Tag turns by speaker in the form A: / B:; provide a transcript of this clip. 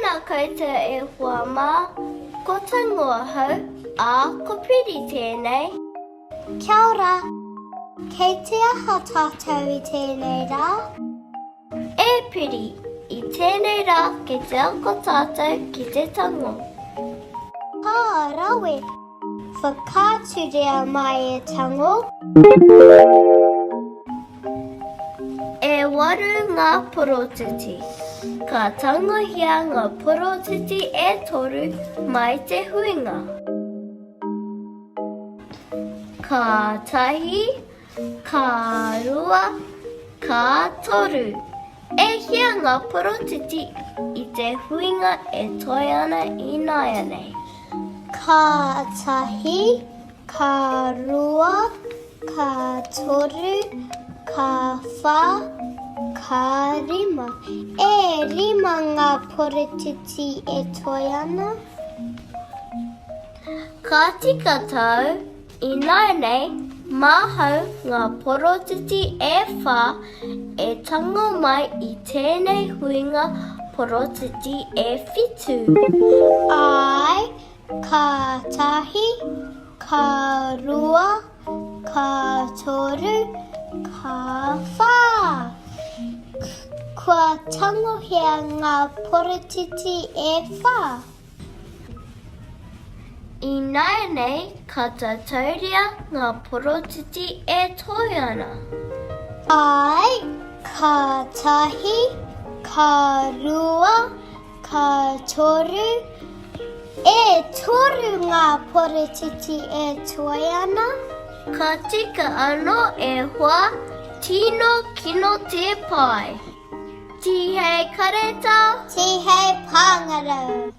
A: Tēnā koutou e hoa mā, ko Tango ahau, ā, ko Piri tēnei.
B: Kia ora! Kei te aha tātou i tēnei rā?
A: E Piri, i tēnei rā kei te ako tātou ki te tango.
B: Ka rawe! Whakaaturia mai e Tango.
A: E waru ngā porotiti. Ka tangohia ngā porotiti e toru mai te huinga. Ka tahi, ka rua, ka toru. E hia ngā porotiti i te huinga e toe ana ināianei?
B: Ka tahi, ka rua, ka toru, ka whā, ka rima. E rima ngā porotiti e toe ana.
A: Ka tika tāu, ināianei, māhau ngā porotiti e whā e tango mai i tēnei huinga porotiti e whitu.
B: Āe, ka tahi, ka rua, ka toru, ka whā. Kua tangohia ngā porotiti e whā.
A: Ināianei ka tatauria ngā porotiti e toe ana.
B: Āe, ka tahi, ka rua, ka toru, e toru ngā porotiti e toe ana.
A: Ka tika anō e hoa, tino kino te pai. Tihei karetao.
B: Tihei pāngarau.